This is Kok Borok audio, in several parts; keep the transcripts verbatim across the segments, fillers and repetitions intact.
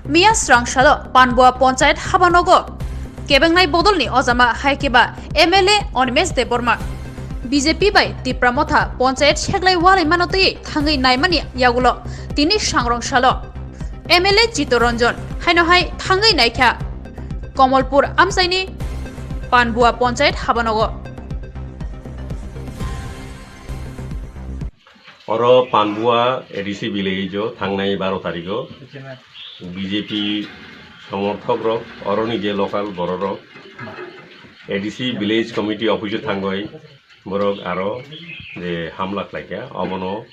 Miya srang salo Panbua Ponchayat habanogo kebengnai bodolni ojama hai khe ba M L A Animesh Debbarma. B J P bai Tipra Motha Ponchayat seglai walai mano twi thangwi naimani yagulo tini sangrong salo M L A Chitto Ranjan haino hai thangwi naikha Komolpur amchaini Panbua Ponchayat habanogo. Oro Panbua A D C village o thangnai baro tarigo B J P somorthok rok, oroni je local borok rok A D C village committee office o thangoi borok aro je hamla khlaikha, obono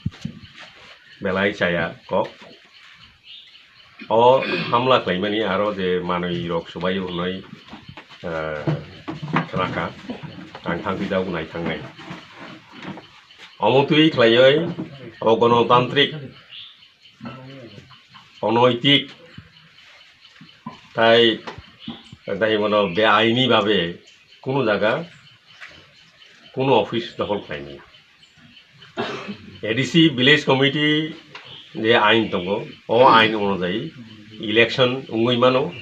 belai chaya kok. O hamla khlaimani aro je manwi rok subaio hwnwi, eh, khnakha, ang thangpi jaguk nai thangnai. Omo twi khlaioi o gonotantrik, onoitik tai, tai bono beaini babe kunu jaga kunu office dokhol khlaimani. A D C village committee je ain tongo, o ain onujai election wngwi mano,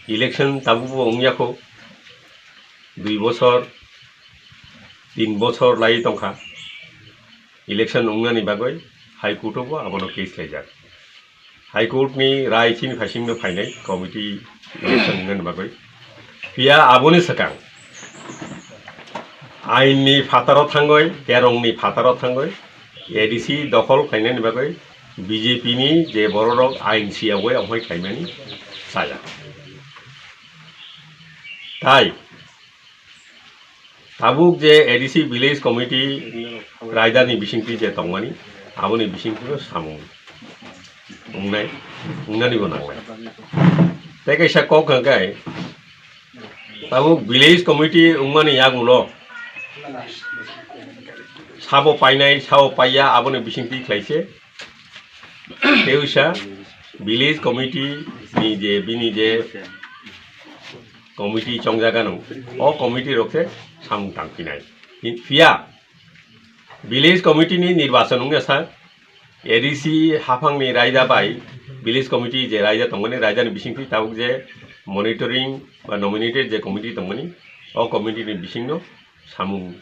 election tabukbo wngya kho, dui bochor, tin bochor lai tongkha, election wngnani bagwi High Court o bo abono case laijak. High Court ni rai chini phaisingno phainai committee election wngnani bagwi. Phiya aboni swkang ain ni phataro thangoi, kerong ni phataro thangoi, A D C dokhol khlainani bagwi B J P ni je bororok ain siyawoi amhoi khlaimani chaya. Tai tabuk je A D C village committee raidani bisingtwi je tongmani, aboni bisingtwino samung wngnai, wngnanibo nangnai. Tei kaisa kok hwnkhe, tabuk village committee wngmani yagulo sabo painai, sabo paiya, aboni bisingtwi khlaise. Tei uisa village committee ni je, bini je committee chongjagano, o committee rok se samung tangphinai. Hi-, phiya village committee ni nirbachon wngya sa, A D C haphangni raida bai village committee je raida tongmani, raidani bisingtwi tabuk je monitoring ba nominated je committee tongmani, o committee ni bisingno samung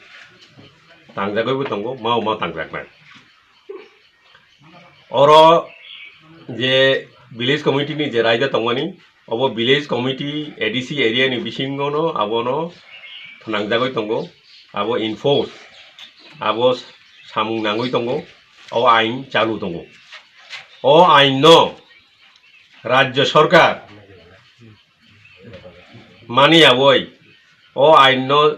tangjagoibo tongo, mao ma tangjaknai. Oro je village committee ni je raida tongmani, obo village committee A D C area ni bisingo no abono thnangjagoi tongo, abo enforce, abo samung nangoi tongo, o ain chalu tongo. O ain no Rajya Sorkar mani yawoi, o ain no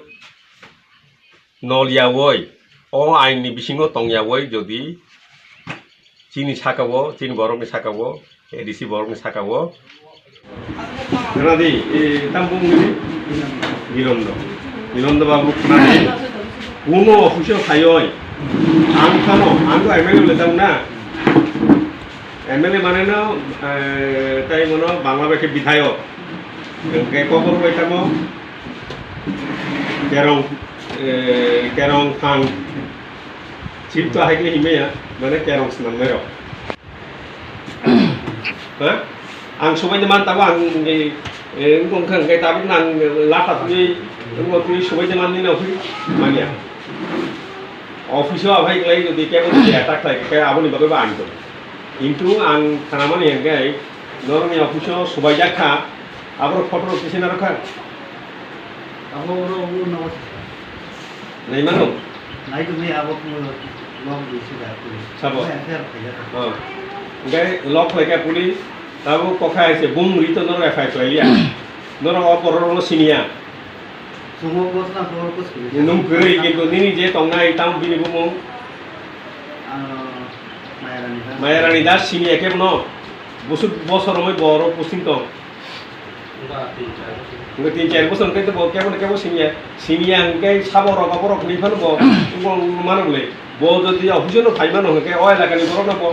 nol yawoi, o ain ni bisingo tong yawoi, jodi chini saka o, chini borok ni saka o, A D C borok ni saka o. Khna di, e, tam bung ni? Nilondo. Nilondo babu khna di. Kuno office o phaioi. Ang phano, ang to M L A le tang na. M L A mane no, e, tai mono Bangla bai khe bidhayok. Hwnkhe kokor bai tamo kerong, e, kerong phang. Chip to hai khe himya, mane kerong swnam nai rok. Ha? Ang subai de man tabo ang, e, e, wngkha hwnkhe tabuk nang latha twi, wngkha twi subai de man nini office manya. Office o aphai klai jodi kebo jodi attack khlai khe aboni bagwi bo ang tong. Kintu ang khanamani hwnkhe norokni office o subaijak kha, aborok photo rok kisa narwkha. Abo oro abo no. Nai mano? Nai to bai abo no log di sida police. Sabo? F I R khaijak. Oh. Hwnkhe log khlaikha police, abo kokha hai se bung ri to norok F I R khlaiya. Norok o borok rokno siniya. Chwngno bwswk nang boro bwswk ni. Nwng kwrwi, kintu nini je tongnai tamo bini bumung? Ano Mayarani Das. Mayarani Das sini ya kebo no. Busuk bosor romwi boro posting tong. Wngkha tin char bosor. Wngkha tin char bosor hwnkhe bo kebo no kebo sini ya. Sini ya hwnkhe sabo rok aborok hinwi phano bo wngkha mano bwle. Bo jodi office no phai mano hwnkhe o elakani borok no bo.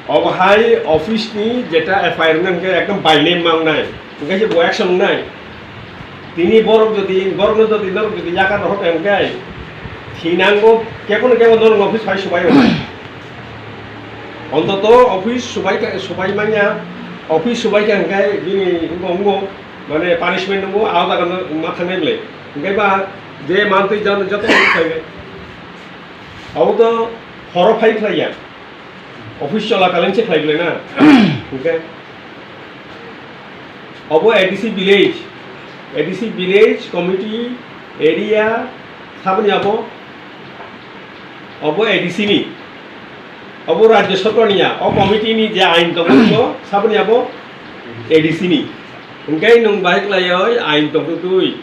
Obo hai office ni jeta F I R wngkha hwnkhe ekdom by name ma wngnai. Hwnkhe se bo action wngnai. Tini borok jodi, borokno jodi norok jodi yakar rohor kha hwnkhe, thinango kebono kebo norok office phai subai rwnai. Ontoto office subai kha, subai manya, Office subai kha hwnkhe bini wngkha, wngkha, mane punishment wngkha, a jaga no ma thangnai bwle. Hwnkhe ba je mantwi joto, joto khlai. Abo to horo phai khlai ya. Office chola kalin se khlai bwle na. Hwnkhe abo A D C village, A D C village committee area saboni abo, abo A D C ni. Abo Rajya Sarkar ni ya, o committee ni je ain tongo, saboni abo A D C ni. Hwnkhe nwng bahai khlaioi ain tongtwi twi.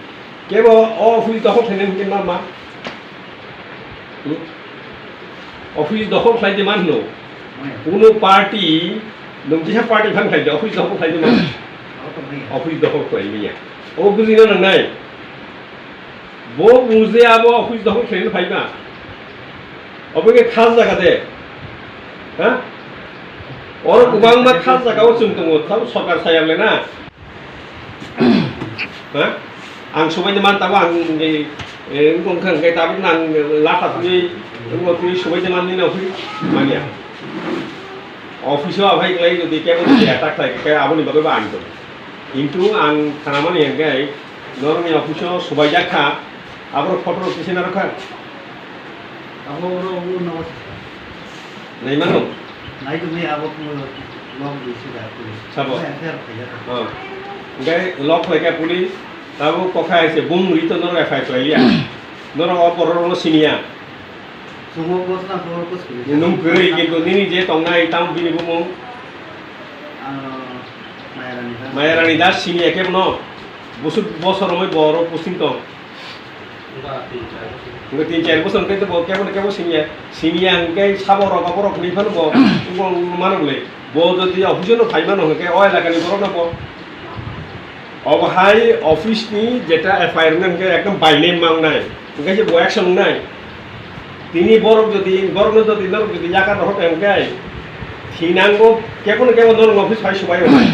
Kebo o office dokhol khlainani hwnkhe ma ma? Hmm? Office dokhol khlai di man hwno. Kuno party, nwng kisa party phan khlai di, office dokhol khlai di man. Office dokhol khlai di ya. Obo bujina nangnai. Bo buje abo office dokhol khlaina phai ma. Obo khe khas jaga de. Ha? Oro kwbangma khas jaga o chwng tongo, tamo sorkar sayam le na. Ha? Ang subai de man tamo ang, eh, eh, wngkha hwnkhe tabuk nang latha twi, wngkha twi subai de man nini office manya. Office o aphai khlai jodi kebo jodi attack khlai khe aboni bagwi bo ang tong. Kintu ang khanamani hwnkhe norokni office o subai jak kha, aborok photo rok kisa narwk kha. Abo oro abo no. Nai mano? Nai to nai abo no log di sida police. Sabo? Abo F I R khaijak. Oh. Hwnkhe log khlai kha police, tabuk kokha hai se bung ri to norok F I R khlai ya. Norok o borok rok no sini ya. Chwng o bosna borok ko sini. Nwng kwrwi kintu nini je tongnai tamo bini bumung? Ano Mayarani Das. Mayarani Das sini ya kebo no. Busuk bosor romoi borok posting tong. Wngkha tin char bosor. Wngkha tin char bosor hwnkhe bo kebo no kebo siniya, siniya hwnkhe sabo rok aborok hinwi phano bo wngkha mano bwle. Bo jodi office no phai mano hwnkhe o elakani borok no bo. Obo hai office ni jeta F I R wngkha hwnkhe ekdom by name ma wngnai. Hwnkhe se bo action wngnai. Tini borok jodi, borokno jodi norok jodi yakar rohor kha hwnkhe, thinango kebo no kebo norok office phai subai wngnai.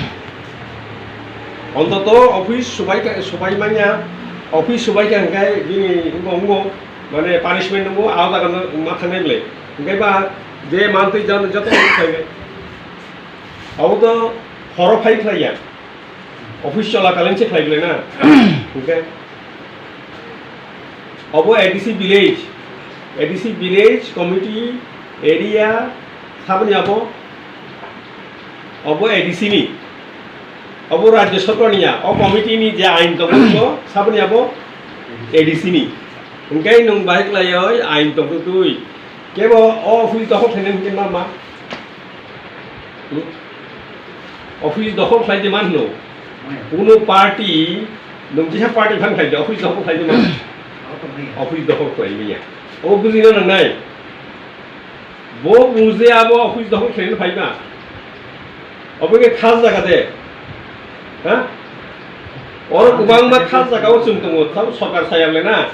Ontoto office subai kha, subai manya, office subai kha hwnkhe bini wngkha, wngkha, mane punishment wngkha, a jaga no ma thangnai bwle. Hwnkhe ba je mantwi joto, joto khlai. Abo to horo phai khlai ya. Office chola kalin se khlai bwle na. Hwnkhe abo A D C village, A D C village committee area saboni abo, abo A D C ni. Abo Rajya Sarkar ni ya, o committee ni je ain tongo, saboni abo A D C ni. Hwnkhe nwng bahai khlaioi ain tongtwi twi. Kebo o office dokhol khlainani hwnkhe ma ma? Hmm? Office dokhol khlai di man hwno. Kuno party, nwng kisa party phan khlai di, office dokhol khlai di man. Office dokhol khlai manya. Obo bujina nangnai. Bo buje abo office dokhol khlaina phai ma. Obo khe khas jaga de. Ha? Oro kwbangma khas jaga o chwng tongo, tamo sorkar sayam le na.